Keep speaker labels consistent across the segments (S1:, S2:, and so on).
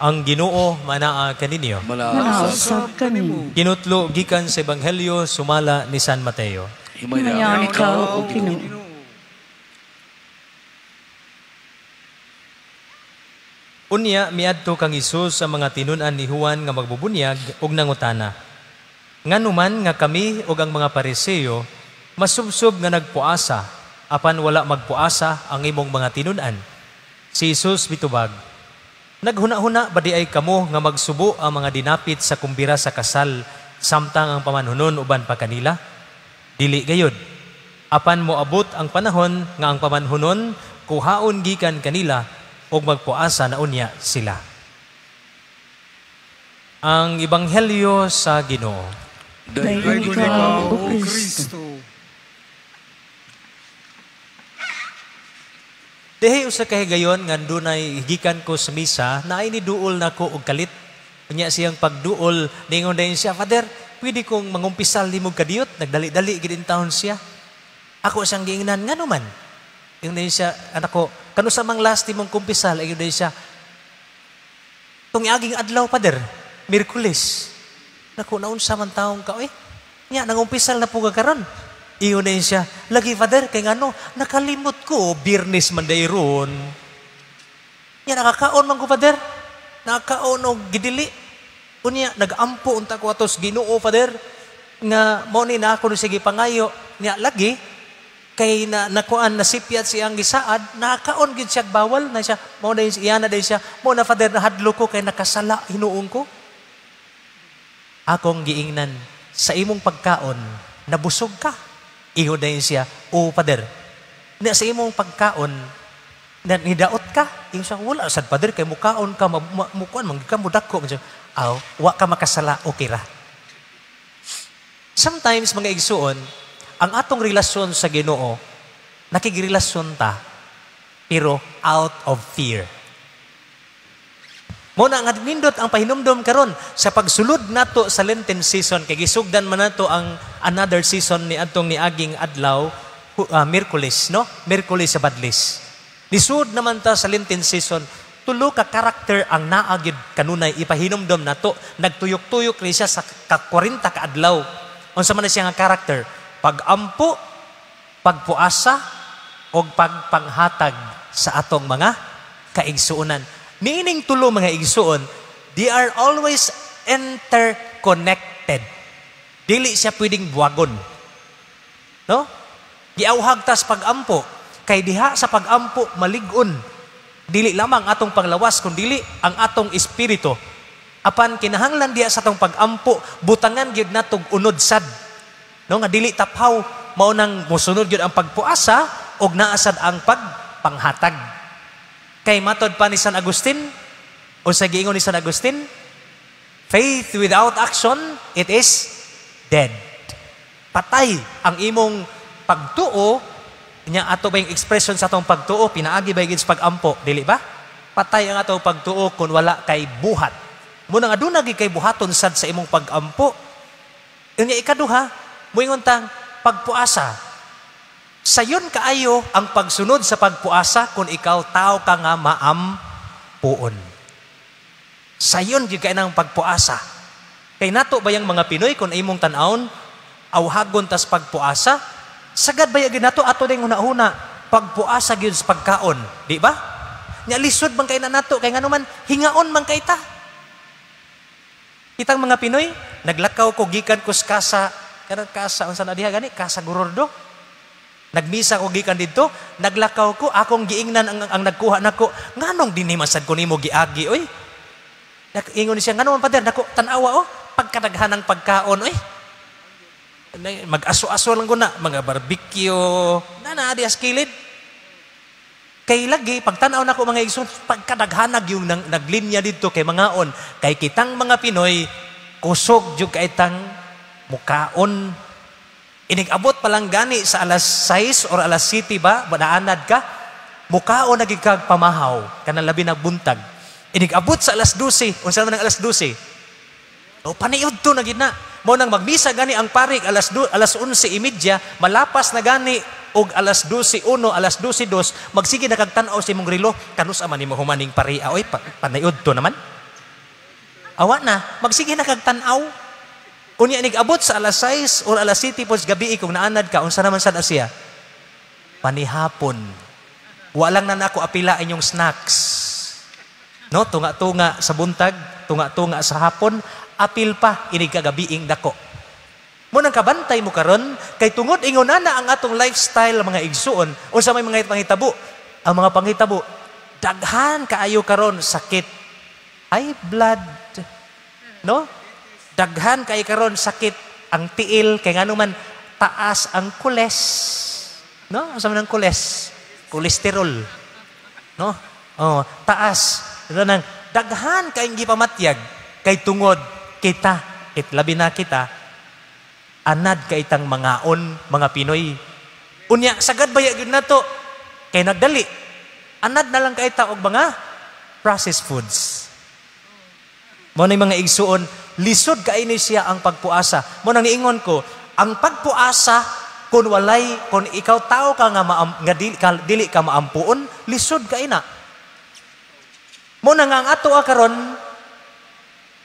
S1: Ang Ginoo manaa kaninyo.
S2: Manaa usab kanimo.
S1: Kinutlo gikan sa Ebanghelyo sumala ni San Mateo.
S2: Himayaon ikaw, O Ginoo.
S1: Unya miadto kang Hesus sa mga tinun-an ni Juan nga magbubunyag ug nangutana. Nganuman nga kami ug ang mga Pariseo masubsob nga nagpuasa apan wala magpuasa ang imong mga tinun-an. Si Hesus mitubag, naghuna-huna ba di ay kamo nga magsubo ang mga dinapit sa kumbira sa kasal samtang ang pamanhunon uban pa kanila? Dili gayud. Apan moabot ang panahon nga ang pamanhunon kuhaon gikan kanila ug magpuasa na unya sila. Ang Ebanghelyo sa Ginoo.
S2: Dayon ikaw, O Kristo.
S1: Dihi usa ka higayon nga dunay gikan ko sa misa na ay niduol nako og kalit. Unya siyang pagduol ningon dayon siya, Father, pwede kong mangumpisal nimo kadiyot, nagdali-dali gid intawon siya. Ako siyang giingnan ngano man. Ingon dayon siya, anak ko, kanu sa mang last nimong kumpisal, ingon dayon siya, tung aging adlaw, Father, Miyerkules. Nako, naunsa man taong ka, oy. Nya nangumpisal na po ka karon. Iyon na siya, lagi Father, kay ngano, nakalimot ko, Biyernes man day ron. Nya, nakakaon man ko, Father. Nakakaon og gidili. Unya, nagampo unta ko atos Ginoo, Father, nga mao ni na ako sige pangayo. Nya, lagi, kay na, nakuan, nasipyat siyang gisaad, nakakaon gid siya bawal na siya, mao na iya na day siya, mao na Father, nahadlo ko kay nakasala hinuon ko. Akong giingnan, sa imong pagkaon, nabusog ka. Ingon na siya, o Father, na sa imong pagkaon, na nidaot ka. Ingon siya, wala sad Father, kay mukaon ka, mukuan, manggid ka, mudako. Aw, wa ka makasala, okay ra. Sometimes, mga igsuon, ang atong relasyon sa Ginoo, nakigrelasyon ta, pero out of fear. Muna nga nindot ang pahinumdom karon sa pagsulod nato sa Lenten season, kay gisugdan man nato ang another season ni adtong niaging adlaw, Miyerkules, no? Miyerkules sa Badlis. Nisud naman ta sa Lenten season, tulo ka karakter ang naa gyud kanunay ipahinumdom nato. Nagtuyok-tuyok ni siya sa ka 40 ka adlaw. Unsa man na siya nga karakter? Pag-ampo, pagpuasa, og pagpanghatag sa atong mga kaigsuonan. Niining tulo mga igsuon, they are always interconnected. Dili siya pwedeng buwagon. No? Giawhag tas pag-ampo, kay diha sa pag-ampo malig-on. Dili lamang atong panglawas, kun dili ang atong espiritu. Apan kinahanglan diha sa atong pag-ampo, butangan gyud natog unod sad. No, nga dili taphaw, mao nang mosunod gyud ang pagpuasa og naasad ang pagpanghatag. Kay matod pa ni San Agustin, o sa giingon ni San Agustin, faith without action, it is dead. Patay ang imong pagtuo, nya ato ba yung expression sa atong pagtuo, pinaagi ba yung pag-ampo, dili ba? Patay ang atong pagtuo kung wala kay buhat. Muna nga aduna gyud kay buhaton sad sa imong pag-ampo. Unya ikaduha, moingon tang pagpuasa. Sayon kaayo ang pagsunod sa pagpuasa kung ikaw tao ka nga maampuon. Sayon gyud kay nang pagpuasa. Kay nato bayang mga Pinoy kung imong tan-awon awhagon tas pagpuasa, sagad baya gyud nato ato ding hunahuna pagpuasa gyud sa pagkaon, di ba? Nya lisod man kay na nato kay nganuman hingaon man kay ta. Kitang mga Pinoy, naglakaw ko gikan ko sa kasa, kanang kasa unsa na diha gani, kasa Gorordo. Nagmisa ko gikan didto, naglakaw ko, akong giingnan ang nagkuha nako. Nganong dinhi man sad ko nimo giagi oy? Ingon siya, ngano man Father, nako tan-awa oh, pagkadaghan ng pagkaon oy. Mag-aso-aso lang ko na, mga barbecue, na na di kilid. Kay lagi pagtan-aw nako mga igsoon, pagkadaghanag yung naglinya didto kay mangaon, kay kitang mga Pinoy kusog jud kay tang mukaon. Inig-abot pa lang gani sa alas 6 or alas 7 ba, manaanad ka, mukaon na gid kag pamahaw, kanang labi nagbuntag. Inig-abot sa alas 12, unsa man ang alas 12? O paniud to na gid na. Mao nang magmisa gani ang pari alas 11:30, malapas na gani og alas 12:01, alas 12:02, magsige na kag tan-aw sa imong relo, kanus man nimo humaning pari, oy, paniud to naman. Awa na, magsige na kag tan-aw. Unya nig-abot sa alas 6 or alas 7 po sa gabi, kung naanad ka, unsa naman sad siya? Panihapon. Walang na nako apila inyong snacks. No, tunga-tunga sa buntag, tunga-tunga sa hapon, apil pa inig kagabiing dako. Mo nang kabantay mo karon kay tungod ingon na ang atong lifestyle, mga igsuon, unsa may mga panghitabo? Ang mga panghitabo, daghan kaayo karon sakit high blood, no? Daghan kay karon sakit ang tiil kay ngano man taas ang kules. No? Unsa man ang kules? Cholesterol. No? Oh, taas. Ito nang daghan kay gipamatyag kay tungod kita, it labi na kita anad kay tang mangaon, mga Pinoy. Unya sagad baya gyud nato kay nagdali. Anad na lang kay ta og mga processed foods. Mo na mga igsuon, lisod kay ni siya ang pagpuasa. Mo nang niingon ko, ang pagpuasa kung walay, kung ikaw tao ka nga, maam, nga dili ka maampuon, lisod kay na. Mo na nga ang ato karon,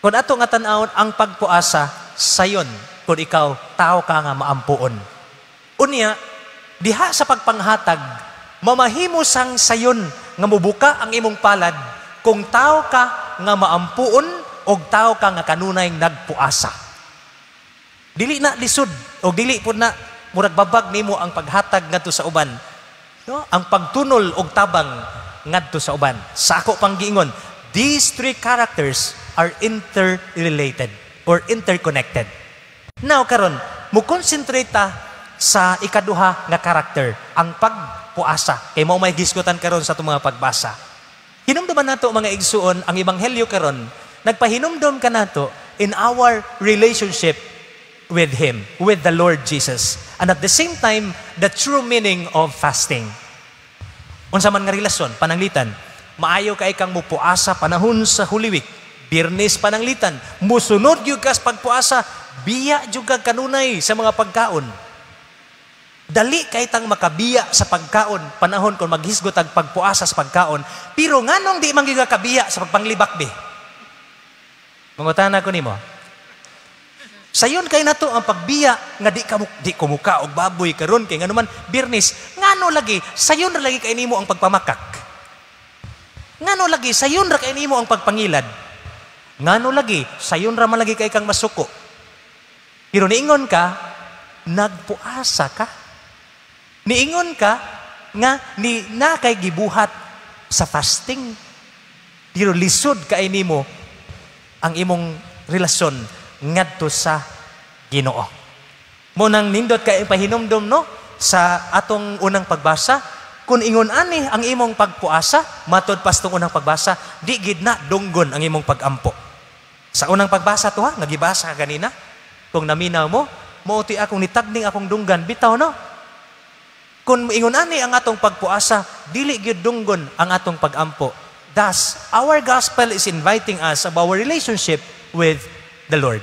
S1: kung ato nga tan-awon ang pagpuasa sayon kung ikaw tao ka nga maampuon. Unya, diha sa pagpanghatag, mamahimo sang sayon nga mubuka ang imong palad kung tao ka nga maampuon o tao ka nga kanunay nagpuasa. Dili na lisod o dili pud na murag babag nimo ang paghatag ngadto sa uban. No? Ang pagtunol og tabang ngadto sa uban. Sa ako pang giingon, these three characters are interrelated or interconnected. Now karon, mo concentrate ta sa ikaduha nga character, ang pagpuasa. Kay mao may gisgutan karon sa atong mga pagbasa. Hinumduman nato, mga igsuon, ang ebanghelyo karon, nagpahinumdom kanato in our relationship with Him, with the Lord Jesus. And at the same time, the true meaning of fasting. Unsa man nga relasyon, pananglitan, maayo kay kang mupuasa panahon sa Holy Week, Biyernes pananglitan, musunod gyud kas pagpuasa, biya jud kag kanunay sa mga pagkaon. Dali kay tang makabiya sa pagkaon panahon kung maghisgot ang pagpuasa sa pagkaon, pero nganong di man gyud ka kabiya sa pagpanglibak be? Mangutana ko nimo. Sayon kay nato ang pagbiya nga di ko muka og baboy karon kay ngano man Biyernes, ngano lagi sayon ra lagi kay nimo ang pagpamakak? Ngano lagi sayon ra kay nimo ang pagpangilad? Ngano lagi sayon ra man lagi kay kang masuko? Pero niingon ka nagpuasa ka. Niingon ka nga ni na kay gibuhat sa fasting. Pero lisod kay nimo ang imong relasyon ngadto sa Ginoo. Mo nang nindot kay pahinumdom, no, sa atong unang pagbasa, kung ingon ani ang imong pagpuasa, matod pas tong unang pagbasa, di gid na dunggon ang imong pagampo. Sa unang pagbasa to ha, nga gibasa ka ganina, kung naminaw mo, mao ti akong nitagning akong dunggan, bitaw, no. Kung ingon ani ang atong pagpuasa, dili gyud dunggon ang atong pagampo. Thus, our gospel is inviting us of our relationship with the Lord.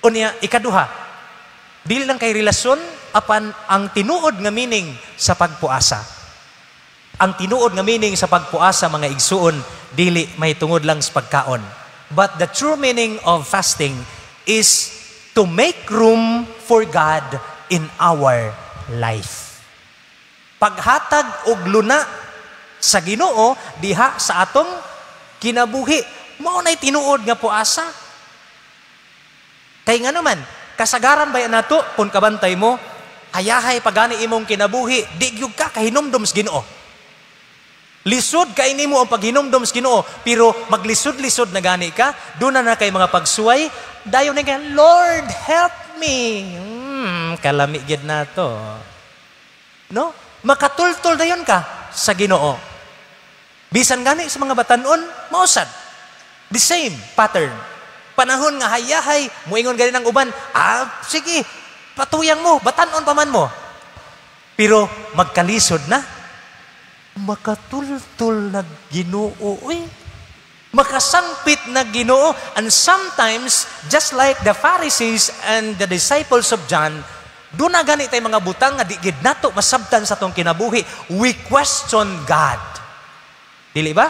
S1: Unya, ikaduha, dili lang kay relasyon apan ang tinuod nga meaning sa pagpuasa. Ang tinuod nga meaning sa pagpuasa, mga igsuon, dili may tungod lang sa pagkaon. But the true meaning of fasting is to make room for God in our life. Paghatag og luna sa Ginoo diha sa atong kinabuhi. Mao nay tinuod nga puasa. Kay nga naman, kasagaran ba nato kung kabantay mo, hayahay pagani imong kinabuhi, di gyud ka kahinumdom sa Ginoo. Lisod kay nimo ang paghinumdom sa Ginoo, pero maglisod-lisod na gani ka, doon na na kay mga pagsuway, dayon na ka, "Lord, help me." Kalami gyud na to. No? Makatultol dayon ka sa Ginoo. Bisan gani sa mga batanon, mausad. The same pattern. Panahon nga hayahay, muingon gani ng uban, "Ah, sige, patuyang mo, batanon pa man mo." Pero magkalisod na, makatultol na Ginoo, uy. Makasangpit na Ginoo. And sometimes, just like the Pharisees and the disciples of John, doon na gani tay mga butang nga di gid nato masabtan sa tong kinabuhi. We question God. Dili ba?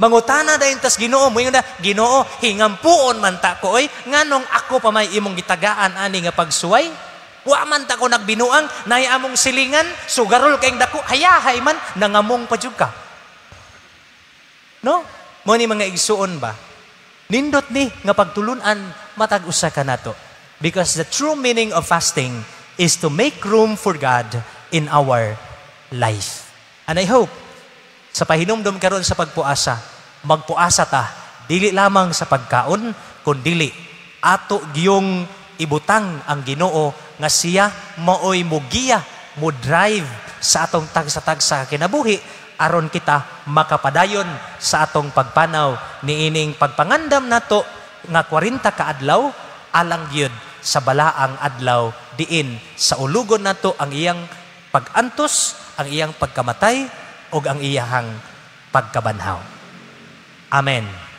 S1: Mangutana dayon tas Ginoo, moingon na, "Ginoo, hingampuon man ta ko oy, nganong ako pa may imong gitagaan ani nga pagsuway? Wa man ta ko nagbinuang, naay among silingan, sugarol kayong dako, hayahay man, nangamong pa jud ka." No? Mo ni, mga igsuon ba? Nindot ni nga pagtulunan matag usa ka nato. Because the true meaning of fasting is to make room for God in our life. And I hope sa pahinumdom karon sa pagpuasa, magpuasa ta dili lamang sa pagkaon, kundili ato giyong ibutang ang Ginoo nga siya maoy mugiya, mo drive sa atong tagsa-tagsa kinabuhi aron kita makapadayon sa atong pagpanaw niining pagpangandam nato nga 40 ka adlaw alang gyud sa balaang adlaw diin sa ulugon nato ang iyang pag-antos, ang iyang pagkamatay ug ang iyahang pagkabanhaw. Amen.